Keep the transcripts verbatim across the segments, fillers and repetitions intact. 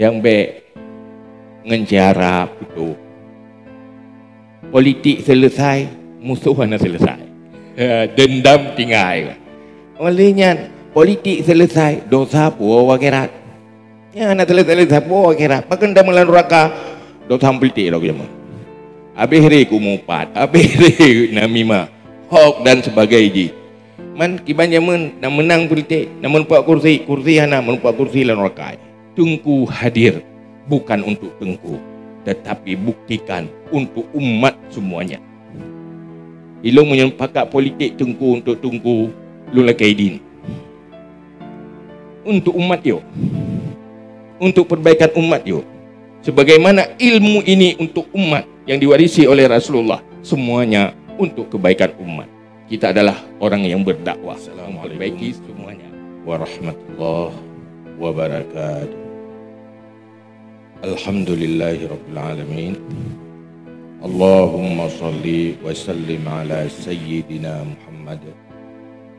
Nyang bèk ngon cara putôh. Politik seuleusai, musoh hana seuleusai. Deundam tinggai. Oleh nyan, politik seuleusai, dosa puwoe u akhirat. Nyan hana seuleusai-leusai puwoe u akhirat. Pakon tamong lam nuraka, dosa politik lom jameun. Habéh ré kumupat, habéh ré namimah, hok dan sebagai jih. Man kiban jameun na meunang politik, na meureumpok kursi, kursi hana, meureumpok kursi lam nuraka. Teungku hadir bukan untuk Teungku, tetapi buktikan untuk umat semuanya. Ilôn meunyoe pakat politik Teungku untuk Teungku, lôn lakèe idin. Untuk umat yôh. Untuk perbaikan umat yôh. Sebagaimana ilmu ini untuk umat yang diwarisi oleh Rasulullah, semuanya untuk kebaikan umat. Kita adalah orang yang berdakwah, memperbaiki semuanya. Warahmatullahi wabarakatuh. Alhamdulillahirabbil alamin. Allahumma salli wa sallim ala sayyidina Muhammad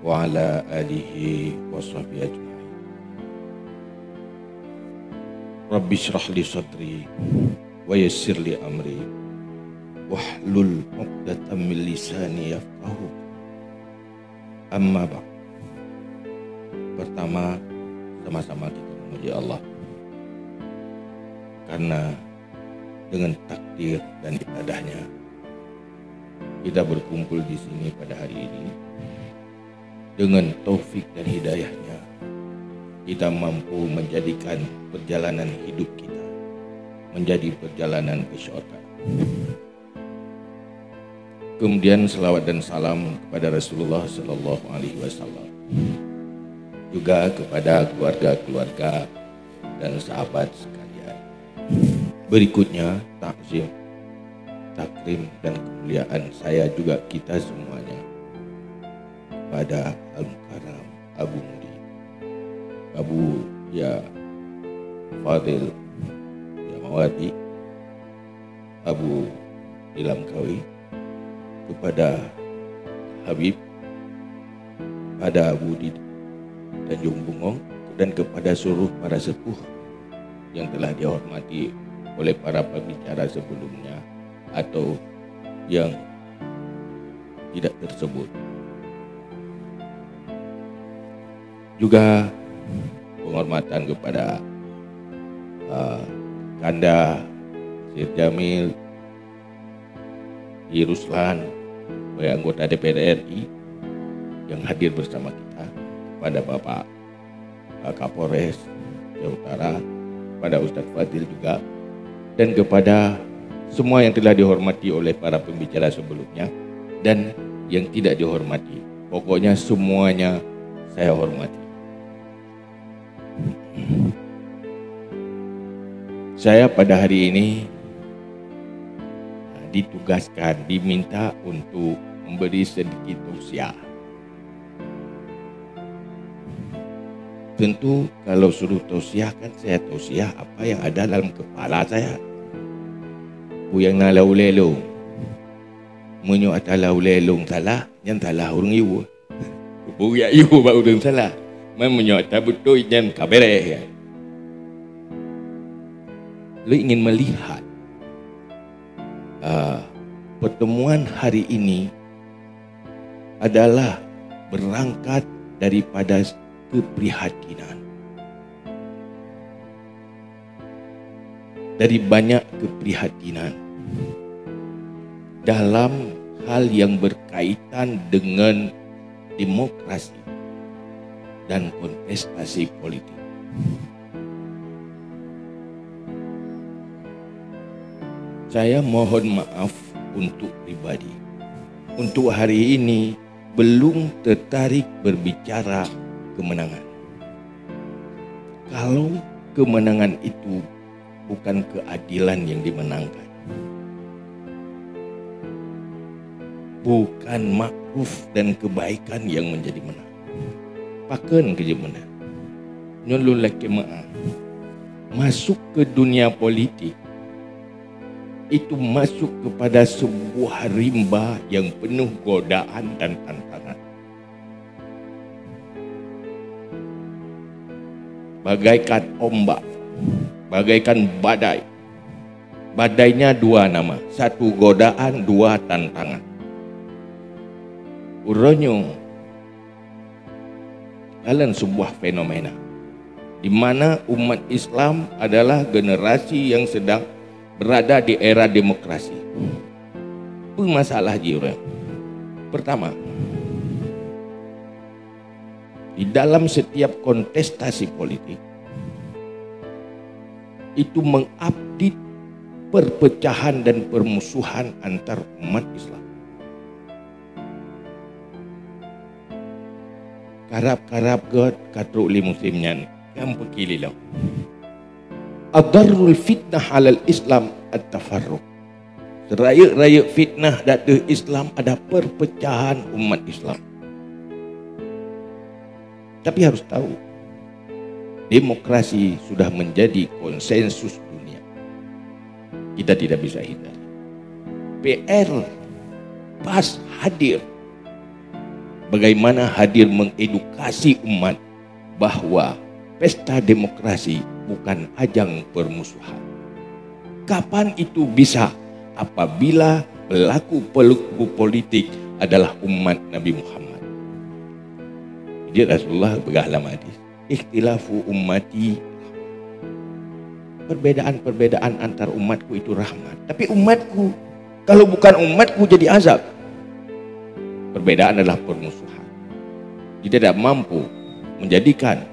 wa ala alihi wa sahbihi ajma'in. Rabbi shrah li sadri wa yassir li amri wahlul 'uqdatam min lisani yafqahu. Amma ba'd. Pertama, sama-sama kita memuji Allah karena dengan takdir dan iradahnya kita berkumpul di sini pada hari ini. Dengan taufik dan hidayahnya, kita mampu menjadikan perjalanan hidup kita menjadi perjalanan ke syurga. Kemudian selawat dan salam kepada Rasulullah sallallahu alaihi wasallam. Juga kepada keluarga-keluarga dan sahabat sekalian. Berikutnya, takzim, takrim dan kemuliaan saya juga kita semuanya kepada Al-Mukarram Abu Mudi, Abu Ya Fadil Ya Mawardi, Abu Ilham Kawi, kepada Habib, pada Abu di Tanjung Bungong, dan kepada seluruh para sepuh yang telah dihormati oleh para pembicara sebelumnya atau yang tidak tersebut. Juga penghormatan kepada, uh, Kanda Sir Jamil, I Ruslan, sebagai anggota D P R R I yang hadir bersama kita, kepada Bapak, uh, Kapolres Aceh Utara, kepada Ustaz Fadil juga, dan kepada semua yang telah dihormati oleh para pembicara sebelumnya dan yang tidak dihormati. Pokoknya semuanya saya hormati. Saya pada hari ini, ah, ditugaskan, diminta untuk memberi sedikit tausiah. Tentu kalau suruh tausiah kan saya tausiah apa yang ada dalam kepala saya. Peue nyang na lam ulèe lôn. Meunyoe ata lam ulèe lôn salah, nyan salah ureueng yue. Beuyak yue bak ureueng salah. Man meunyoe ata beutôi nyan ka bèrèh, kan? Lôn ingin melihat, ah, pertemuan hari ini adalah berangkat daripada keprihatinan. Dari banyak keprihatinan dalam hal yang berkaitan dengan demokrasi dan kontestasi politik. Saya mohon maaf untuk pribadi. Untuk hari ini, belum tertarik berbicara kemenangan. Kalau kemenangan itu bukan keadilan yang dimenangkan, bukan makruf dan kebaikan yang menjadi menang, pakon keu jeuet menang? Nyoe lôn lakèe meu'ah. Masuk ke dunia politik, itu masuk kepada sebuah rimba yang penuh godaan dan tantangan. Bagaikan ombak bagaikan badai. Badainya dua nama, satu godaan, dua tantangan. Uroe nyoe dalam sebuah fenomena di mana umat Islam adalah generasi yang sedang berada di era demokrasi. Apa masalah jih ureuëng? Pertama, di dalam setiap kontestasi politik, itu mengupdate perpecahan dan permusuhan antar umat Islam. Karab-karab gét ka trok lé musim nyan, nyang peuki lilong. Adarul fitnah alal Islam at-tafarruq. Serayeuk-rayeuk fitnah ateueh Islam ada perpecahan umat Islam. Tapi harus tahu, demokrasi sudah menjadi konsensus dunia. Kita tidak bisa hindari. P R PAS hadir. Bagaimana hadir mengedukasi umat bahwa pesta demokrasi bukan ajang permusuhan. Kapan itu bisa? Apabila pelaku-pelaku politik adalah umat Nabi Muhammad. Jadi Rasulullah peugah lam hadis, "Ikhtilafu ummati." Perbedaan-perbedaan antar umatku itu rahmat. Tapi umatku, kalau bukan umatku, jadi azab. Perbedaan adalah permusuhan. Kita tidak mampu menjadikan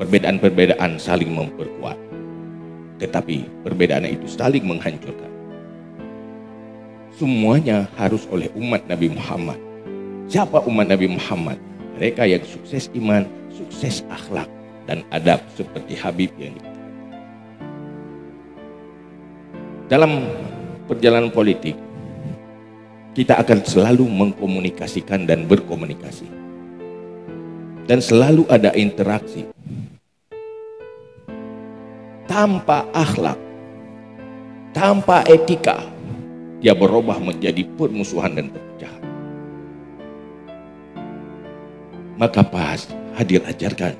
perbedaan-perbedaan saling memperkuat, tetapi perbedaan itu saling menghancurkan. Semuanya harus oleh umat Nabi Muhammad. Siapa umat Nabi Muhammad? Mereka yang sukses iman, sukses akhlak, dan adab seperti Habib yang kita. Dalam perjalanan politik, kita akan selalu mengkomunikasikan dan berkomunikasi. Dan selalu ada interaksi. Tanpa akhlak, tanpa etika, dia berubah menjadi permusuhan dan perpecahan. Maka PAS hadir ajarkan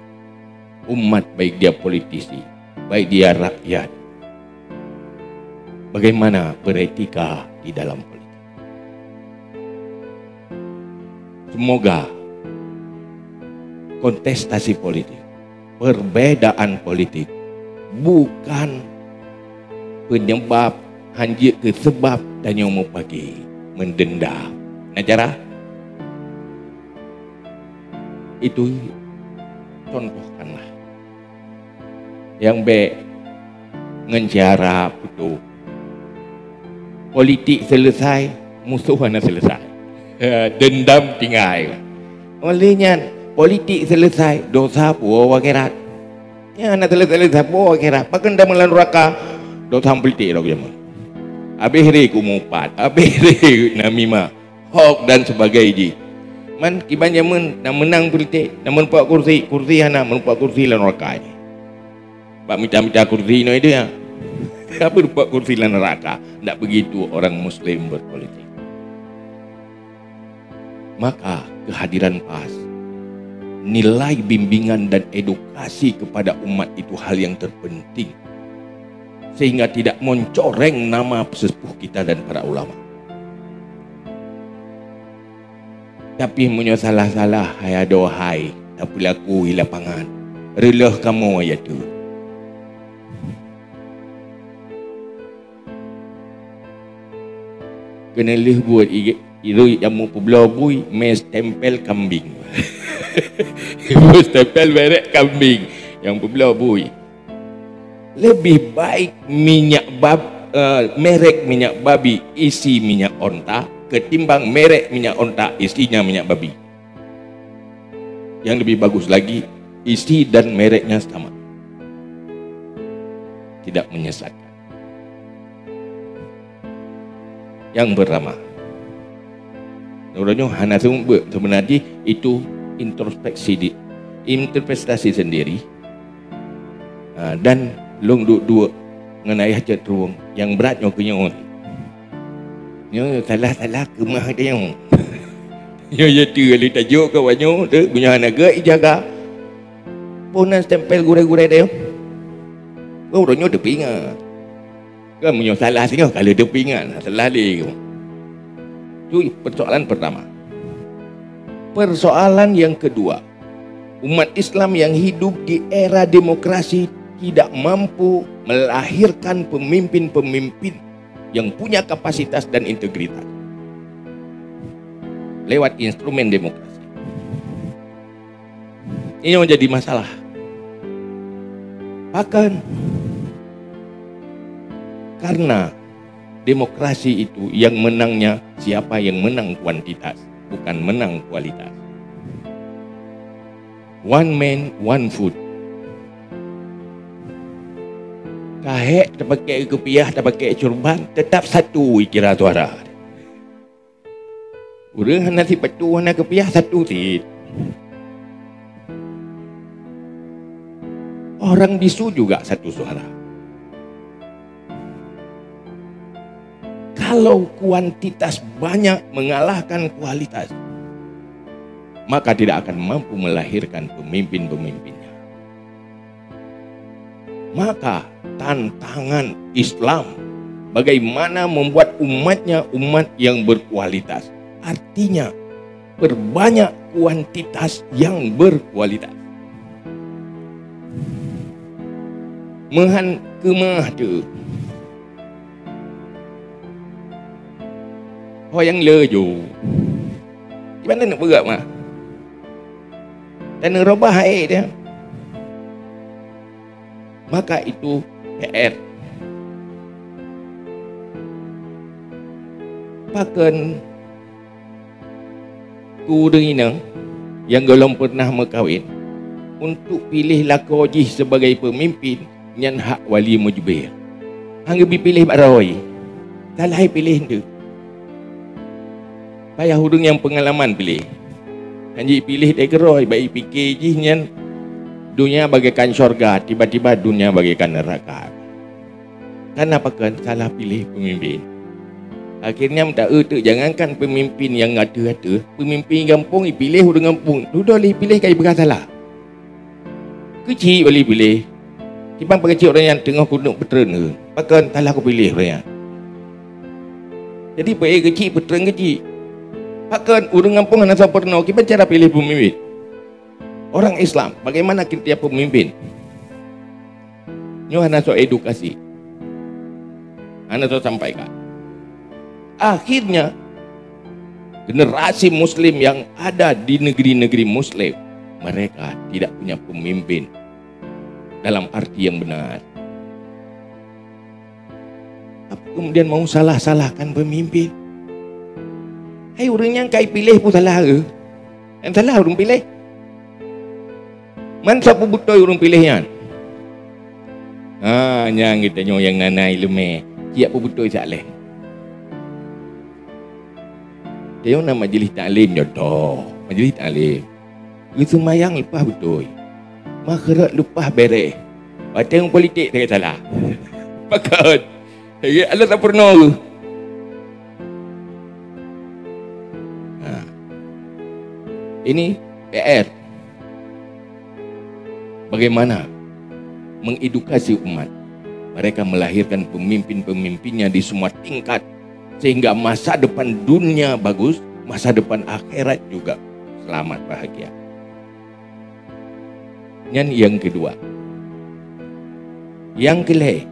umat, baik dia politisi, baik dia rakyat, bagaimana beretika di dalam politik. Semoga kontestasi politik, perbedaan politik bukan penyebab, hanjeuet keu sebab tanyoe mupaki, meudendam. Na cara? Itu contohkanlah. Nyang bék ngon cara putôh. Politik selesai, musoh hana selesai. Dendam tinggai. Oleh nyan, politik selesai, dosa puwoe u akhirat. Nyang hana selesai-selesai puwoe u akhirat. Pakon tamong lam nuraka, dosa politik lom jameun. Habéh ré ku mupat, habéh ré namimah, hoax dan sebagainya jih. Man kiban jameun na meunang politik, na meureumpok kursi, kursi hana, meureumpok kursi lam nuraka jih. Bak mita-mita kursi nyoe dia. Tapi meureumpok kursi lam nuraka. Tidak begitu orang muslim berpolitik. Maka kehadiran PAS, nilai bimbingan dan edukasi kepada umat itu hal yang terpenting. Sehingga tidak mencoreng nama sesepuh kita dan para ulama. Tapi meunyoe salah-salah, hai adoe hai, tapeulaku i lapangan, reuloh kamoe ya tu. Keuneulheueh buet i-, irui nyang meupubloe bui, mé stempel kambing. Mé stempel merek kambing nyang publoe bui. Lebih baik minyak bab-, eh, merek minyak babi isi minyak onta ketimbang merek minyak onta isinya minyak babi. Yang lebih bagus lagi, isi dan mereknya sama. Tidak menyesatkan. Yang pertama, uroe nyoe hana seumeubeuet, sebenarnya itu introspeksi di-, introspeksi sendiri. Ha, dan lôn duek-duek ngon ayah cot rueng, nyang brat nyoe keu nyoe. Nyoe salah-salah keumah teuh nyoe. Nyoe ya tu lé tajok keu awak nyoe tu, meunyoe hana gét ijaga. Peue na stempel gurée-gurée teuh? Keu uroe nyoe teupeuingat. Kan meunyoe salah singoh ka lheueh teupeuingat, salah lé. Itu persoalan pertama. Persoalan yang kedua, umat Islam yang hidup di era demokrasi tidak mampu melahirkan pemimpin-pemimpin yang punya kapasitas dan integritas lewat instrumen demokrasi. Ini yang jadi masalah. Pakon? Karena demokrasi itu yang menangnya siapa yang menang kuantitas, bukan menang kualitas. One man, one vote. Ka hék tapakai kupiah, tapakai curban, tetap satu kira suara. Ureuëng hana sipatu, hana kupiah, satu cit. Orang bisu juga satu suara. Kalau kuantitas banyak mengalahkan kualitas, maka tidak akan mampu melahirkan pemimpin-pemimpinnya. Maka tantangan Islam bagaimana membuat umatnya umat yang berkualitas. Artinya, perbanyak kuantitas yang berkualitas. Meuhan keumah tu. Ho nyang le ju. Di mana nak beureukat mah? Dan robah hai dia. Maka itu P R. Pakon keu ureuëng inong nyang gohlom pernah meukawen untuk piléh lakoe jih sebagai peumimpin, nyan hak wali mujbir. Hana geubi piléh bak roe, salah piléh enteuk. Payah ureuëng nyang peungalaman piléh. Hana jipiléh deh keudroe, bak jipike jih nyan donya bagaikan syurga, tiba-tiba donya bagaikan neraka. Karena pakon? Salah piléh peumimpin. Akhirnya meuta-eu teuk, jangankan peumimpin nyang ateueh-ateueh, peumimpin gampông jipiléh ureuëng gampông, dudoe lé jipiléh ka jipeugah salah. Keuchik bali piléh. Kiban pakeuchik ureuëng nyan teungoh keuneuk peutreun keu. Pakon? Salah kupiléh ureuëng nyan. Jadi, peuék keuchik, peutreun keuchik. Pakon? Ureuëng gampông hana soe peurunoe, kiban cara piléh peumimpin. Orang Islam, bagaimana kriteria pemimpin? Nyoe hana soe edukasi. Hana soe sampaikan. Akhirnya, generasi muslim yang ada di negeri-negeri muslim, mereka tidak punya pemimpin dalam arti yang benar. Apa kemudian mau salah-salahkan pemimpin? Hai, ureuëng nyang ka jipiléh pun salah ke? Nyang salah ureuëng piléh. Man soe peubeutôi ureuëng piléh nyan? Ha, nyan geutanyoe nyang na-na iéleumé, siap peubeutôi saléh. Tanyoe na majlis taklim, contoh, majlis taklim. Geuseumayang leupah beutôi. Makhrot leupah bèrèh. Watèe ngon politik sagai salah. Pakon? Lagèe Allah tak pernah. Ha. Ini P R. Bagaimana mengedukasi umat? Mereka melahirkan pemimpin-pemimpinnya di semua tingkat, sehingga masa depan dunia bagus, masa depan akhirat juga selamat bahagia. Nyan nyang keudua. Nyang keulhèe,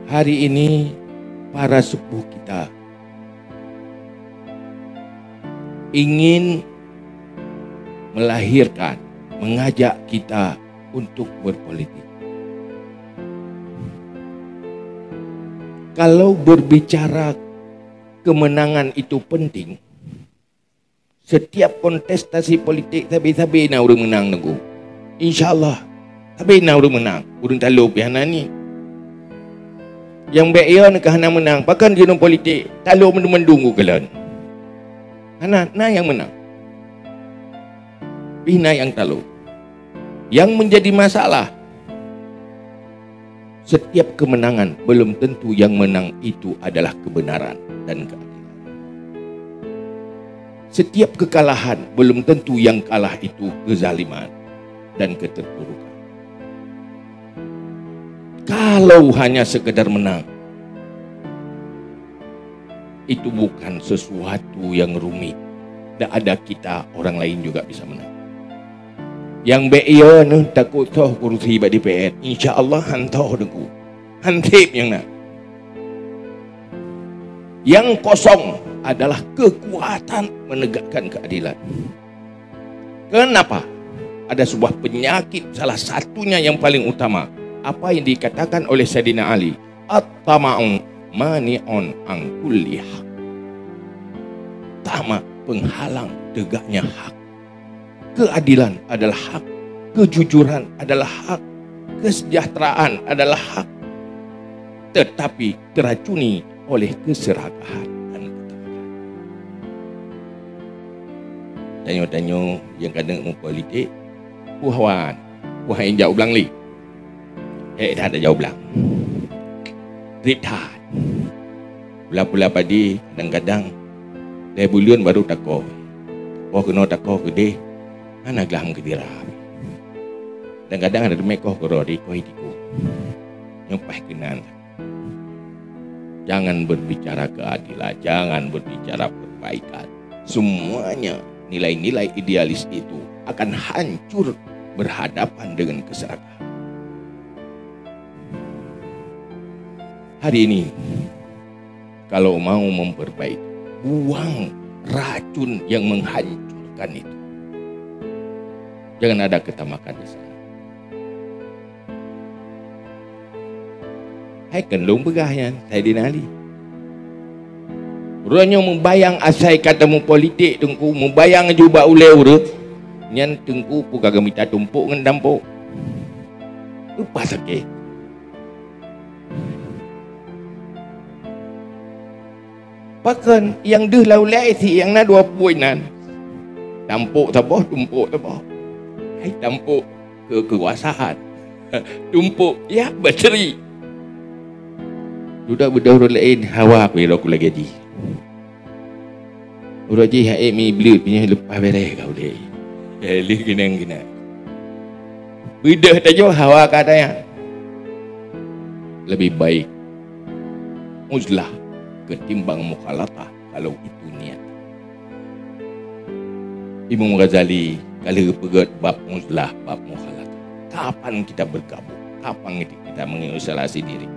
hari ini para sepuh kita ingin melahirkan, mengajak kita untuk berpolitik. Kalau berbicara kemenangan itu penting, setiap kontestasi politik sabe-sabe na ureuëng meunang, Teungku. Insya Allah, sabe na ureuëng meunang. Ureuëng talo pih hana ni. Nyang bèk yo na ka hana meunang, pakon jinoe politik, talo mandum-mandum ku kalon. Hana, na nyang meunang. Pih na nyang talo. Yang menjadi masalah, setiap kemenangan belum tentu yang menang itu adalah kebenaran dan keadilan. Setiap kekalahan belum tentu yang kalah itu kezaliman dan keterpurukan. Kalau hanya sekedar menang, itu bukan sesuatu yang rumit. Dan ada kita, orang lain juga bisa menang. Yang bèk iya neuh takot soh kursi bak D P R. Insya Allah han soh Teungku. Han sép nyang na. Yang kosong adalah kekuatan menegakkan keadilan. Kenapa? Ada sebuah penyakit, salah satunya yang paling utama. Apa yang dikatakan oleh Saidina Ali, "At-tama'u mani'un an kulli haq." Tamak penghalang tegaknya hak. Keadilan adalah hak, kejujuran adalah hak, kesejahteraan adalah hak, tetapi teracuni oleh keserakahan dan keterakahan. Tanyoe-tanyoe nyang ka deungoe meupolitik, puih wan, puih wan jak u blang lé. Hék that jak u blang. Trép that. Pula-pula padé kadang-kadang lhèe buleuen barô tako. Poh keunoe tako keudeh, hana glah meukeudira. Kadang-kadang ada teumé koh keudroe di koh di tiku. Nyoe paih keunan. Jangan berbicara keadilan, jangan berbicara perbaikan. Semuanya nilai-nilai idealis itu akan hancur berhadapan dengan keserakahan. Hari ini, kalau mau memperbaiki, buang racun yang menghancurkan itu. Jangan ada ketamakan di sana. Hai keuneuk peugah nyan, Saidina Ali. Uroe nyoe mubayang asai ka tameupolitik Teungku, mubayang ju bak ulèe ureueng, nyan Teungku peue ka geumita tumpôk ngon tampôk. Leupah sakét. Pakon nyang deuh lam ulèe sit nyang na dua pue nan. Tampôk saboh, tumpôk saboh. Hai tampôk keukuasaan. Tumpôk ya beutri. Dudoe beudôh ureueng laén hawa ku ilok lagèe jih. Uroe jih hai mi bleuet nyoe leupah bèrèh ka ulèe. Eh, lheueh keunong keunan. Beudôh tajoh hawa ka tanya. Lebih baik uzlah ketimbang mukhalatah kalau itu niat. Imam Ghazali ka lheueh peugèt bab uzlah, bab mukhalatah. Kapan kita bergabung? Kapan kita mengisolasi diri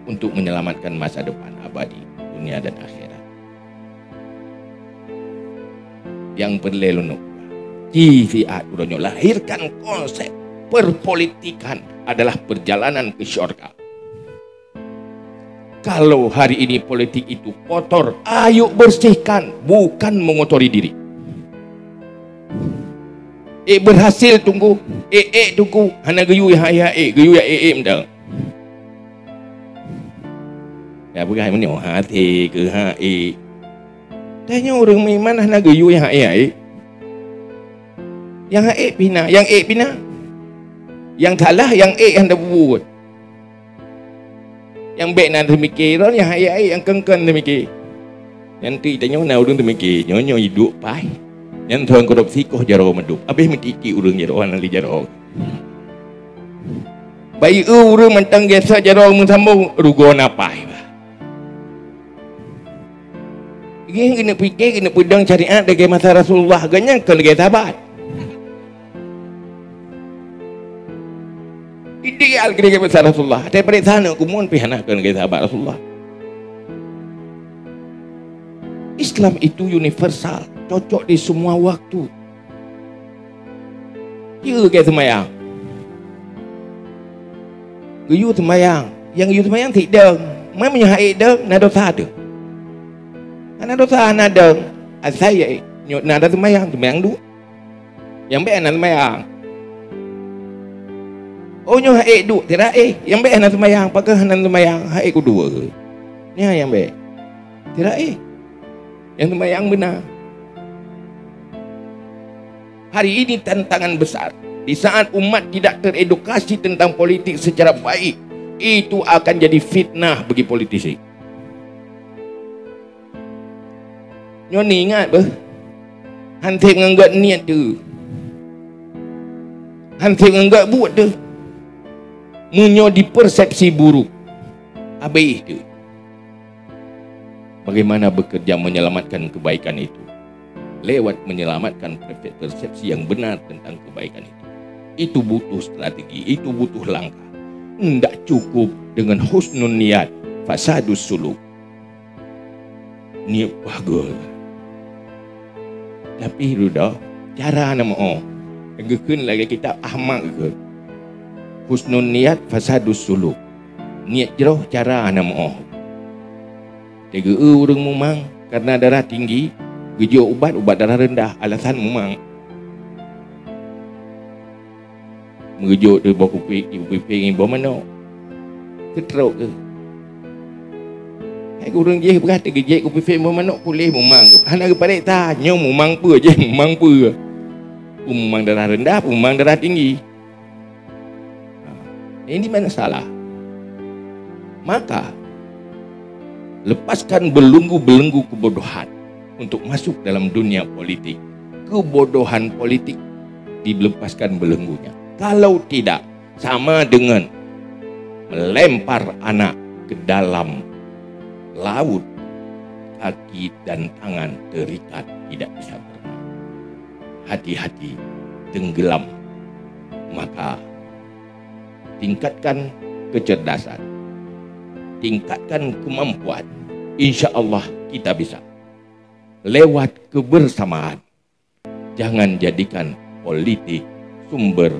untuk menyelamatkan masa depan abadi dunia dan akhirat? Nyang peureulèe lôn peugah, ci siat uroe nyoe lahirkan konsep perpolitikan adalah perjalanan ke syurga. Kalau hari ini politik itu kotor, ayo bersihkan, bukan mengotori diri. Eh, berhasil Teungku, eh, eh Teungku, hana geuyue ha, ha, eh, geuyue ha, eh, eh, mantong. Ya peugah meunyoe hati keu ha, eh. Tanyoe ureueng meuiman hana geuyue ha, eh, eh. Nyang ha, eh pih na, nyang eh pih na. Nyang salah, nyang eh nyang tapeubuet. Nyang bèk na teumike droe, nyang hai-hai nyang kon-kon teumike. Nyan teuk tanyoe na ureueng teumike, nyoe nyoe iduek paih. Nyan tuan korupsi koh jaroe meudôk. Abéh meutiki ureueng jaroe hana lé jaroe. Bayeue ureueng mantong gesa jaroe meusambong rugoe na paih bah. Geuh keuneuk pike, keuneuk peudong syariat lagèe masa Rasulullah, geuh nyan kon lagèe sahabat. Ideal kira-kira besar Rasulullah. Tapi pada sana kumun pih hana keu sahabat Rasulullah. Islam itu universal, cocok di semua waktu. Iya ke sembahyang. Geuyue sembahyang, nyang geuyue sembahyang sit dong. Mai meunyoe hai dong, na dosa tu. Hana dosa hana dong. Asai nyoe na ada sembahyang, sembahyang duek. Nyang bèk hana seumayang. Oh nyoe hai duek tira eh, nyang bèk hana seumayang, pakon hana seumayang, hai kuduek. Nyan nyang bèk. Tira eh. Nyang seumayang beuna. Hari ini tantangan besar. Di saat umat tidak teredukasi tentang politik secara baik, itu akan jadi fitnah bagi politisi. Nyoe ingat beuh, han sép ngon gét niet teuh, han sép ngon gét buet teuh. Meunyoe dipersepsi buruk, habéh teuh. Bagaimana bekerja menyelamatkan kebaikan itu? Lewat menyelamatkan persepsi yang benar tentang kebaikan itu. Itu butuh strategi, itu butuh langkah. Ndak cukup dengan husnul niat, fasadus suluk. Niet bagus. Tapi dudoe, cara na meu'oh. Geukheun lagée kitab Ahmad geukheun. Husnul niat, fasadus suluk. Niet jroh, cara na meu'oh. Teugeue ureuëng mumang karena darah tinggi, geujok ubat, ubat darah rendah, alasan mumang. Meujok teuh boh kupik, kupik boh manok. Keutrok keuh. Hai ureuëng jih beurati geujek kupik boh manok puléh mumang. Hana geupareksa, nyoe mumang peue jih, mumang peue. Peue mumang darah rendah, peue mumang darah tinggi. Ha, ini mana salah? Maka, lepaskan belenggu-belenggu kebodohan untuk masuk dalam dunia politik. Kebodohan politik dilepaskan belenggunya. Kalau tidak, sama dengan melempar anak ke dalam laut, kaki dan tangan terikat, tidak bisa berenang. Hati-hati tenggelam. Maka, tingkatkan kecerdasan, tingkatkan kemampuan. Insya Allah kita bisa. Lewat kebersamaan. Jangan jadikan politik sumber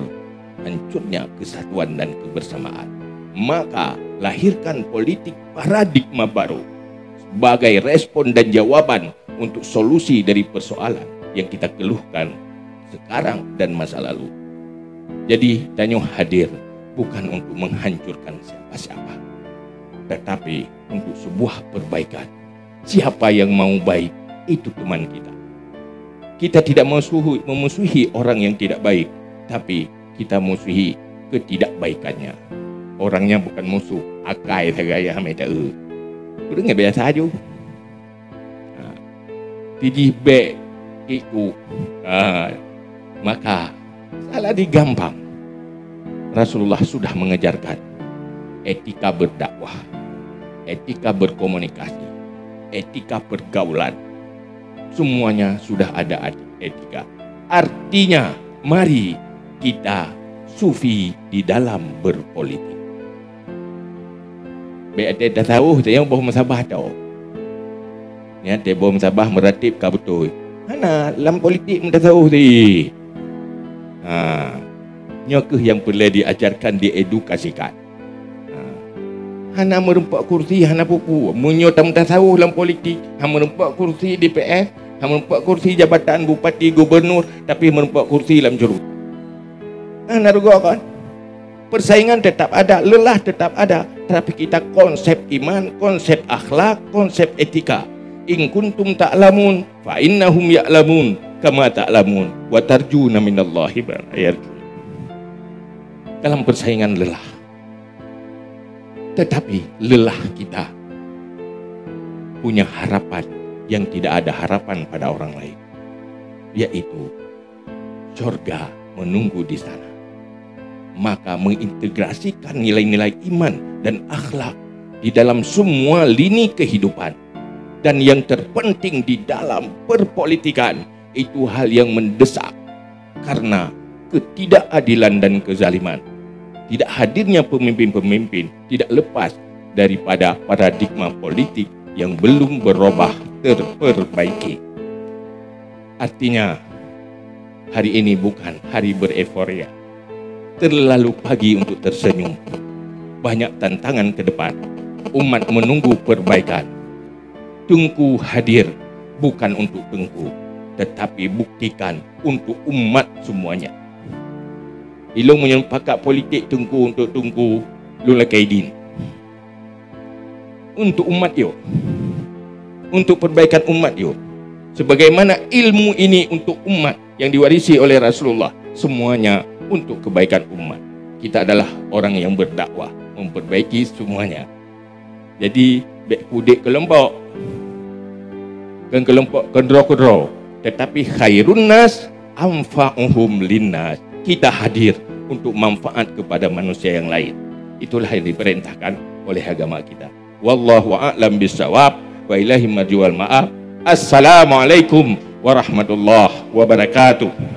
hancurnya kesatuan dan kebersamaan. Maka, lahirkan politik paradigma baru sebagai respon dan jawaban untuk solusi dari persoalan yang kita keluhkan sekarang dan masa lalu. Jadi, tanyoe hadir bukan untuk menghancurkan siapa-siapa, tetapi untuk sebuah perbaikan. Siapa yang mau baik, itu teman kita. Kita tidak memusuhi, memusuhi orang yang tidak baik, tapi kita musuhi ketidakbaikannya. Orangnya bukan musuh, akai sagai hana taeu. Ureuëng biasa aju. Ha. Tijih bék iku. Ha. Maka, salah digampang. Rasulullah sudah mengajarkan etika berdakwah, etika berkomunikasi, etika pergaulan. Semuanya sudah ada etika. Artinya, mari kita sufi di dalam berpolitik. Bék até tasawuf teuh boh musabah tao. Nyan teuh boh musabah meuratéb ka beutôi. Hana lam politik meutasawuf teuh. Ha. Nyoe keuh nyang peureulée diajarkan, diedukasikan. Ha. Hana meurumpok kursi, hana peue-peue. Meunyoe tameutasawuf lam politik, hana meurumpok kursi D P R, hana meurumpok kursi jabatan bupati, gubernur, tapi meurumpok kursi lam jurut. Hana rugoe kon. Persaingan tetap ada, lelah tetap ada, tapi kita konsep iman, konsep akhlak, konsep etika. In kuntum ta'lamun, fa innahum ya'lamun kama ta'lamun, wa tarjuna minallahi ma la yarjun. Dalam persaingan lelah. Tetapi lelah kita punya harapan yang tidak ada harapan pada orang lain, yaitu sorga menunggu di sana. Maka mengintegrasikan nilai-nilai iman dan akhlak di dalam semua lini kehidupan. Dan yang terpenting di dalam perpolitikan, itu hal yang mendesak karena ketidakadilan dan kezaliman. Tidak hadirnya pemimpin-pemimpin tidak lepas daripada paradigma politik yang belum berubah terperbaiki. Artinya, hari ini bukan hari bereforia. Terlalu pagi untuk tersenyum. Banyak tantangan ke depan. Umat menunggu perbaikan. Teungku hadir bukan untuk Teungku, tetapi buktikan untuk umat semuanya. Ilong meunyoe pakat politik Teungku untuk Teungku, lôn lakée idin. Untuk umat yuk. Untuk perbaikan umat yuk. Sebagaimana ilmu ini untuk umat yang diwarisi oleh Rasulullah, semuanya untuk kebaikan umat. Kita adalah orang yang berdakwah, memperbaiki semuanya. Jadi, bék kudek keulompok. keu keulompok keudroe-keudroe, tetapi khairun nas anfa'uhum linnas. Kita hadir untuk manfaat kepada manusia yang lain. Itulah yang diperintahkan oleh agama kita. Wallahu a'lam bissawab. Wa ilahi marji'ul ma'ab. Assalamualaikum warahmatullahi wabarakatuh.